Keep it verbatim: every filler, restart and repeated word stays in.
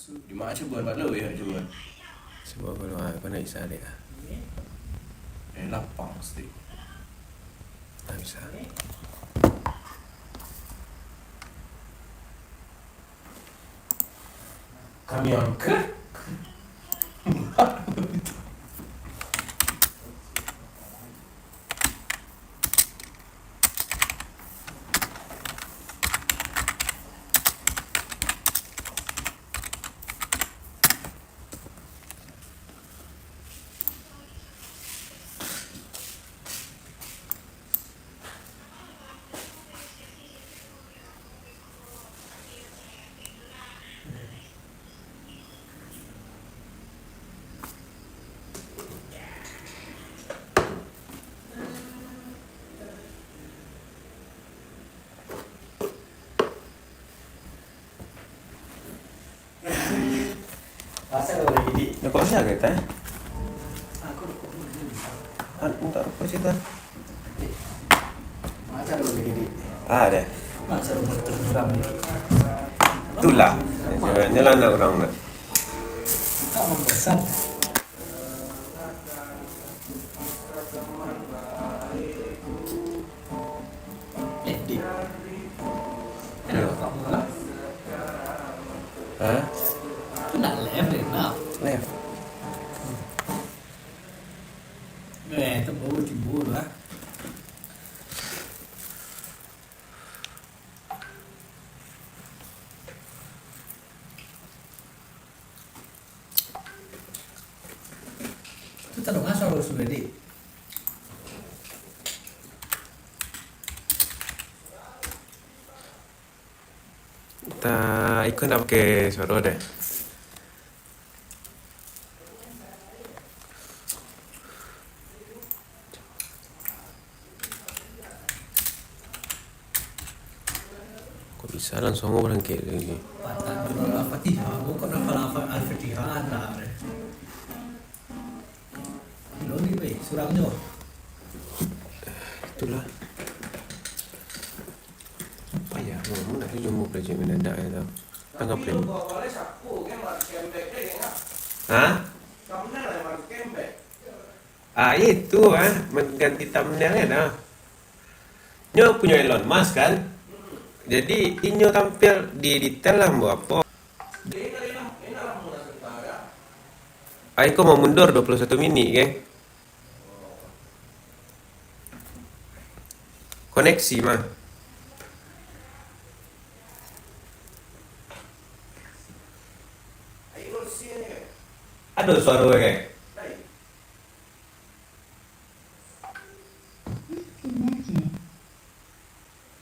Di ma cubo, balo yo cubo. Cubo balo, ah, apo nak bisa dek ah? Eh, lapang stik. Tak bisa. Kami angkat. Rokok sia ka kita, eh? Ah, minta rokok situ, ah. Ah, ada. Itulah. Nyo lah anak urang tu. Eh, Dik. Kenapa kamu lah? Hah? Tu nak left, Dik, nak. Left. Eh, tu baru timbul lah. Tu tadanga suaro sudah, Dik. Ta, iko ndak pakai suaro deh. Kok bisa langsung barangkek lagi? Patah dulu Al-Fatihah, bukan hafal Al-Fatihah, ada. Lo ni, weh, surang jo. Itulah. Apa ya? Mau nak tu jumpa projek mendadak ya tau. Tangkap plan. Hah? Ah, itu ah, mengganti thumbnail kan ah. Nyo punyo Elon Musk kan. Jadi inyo tampil di detail lah buat apa. Ai ko mau mundur dua puluh satu minit ke? Koneksi mah. Ado suaro ke?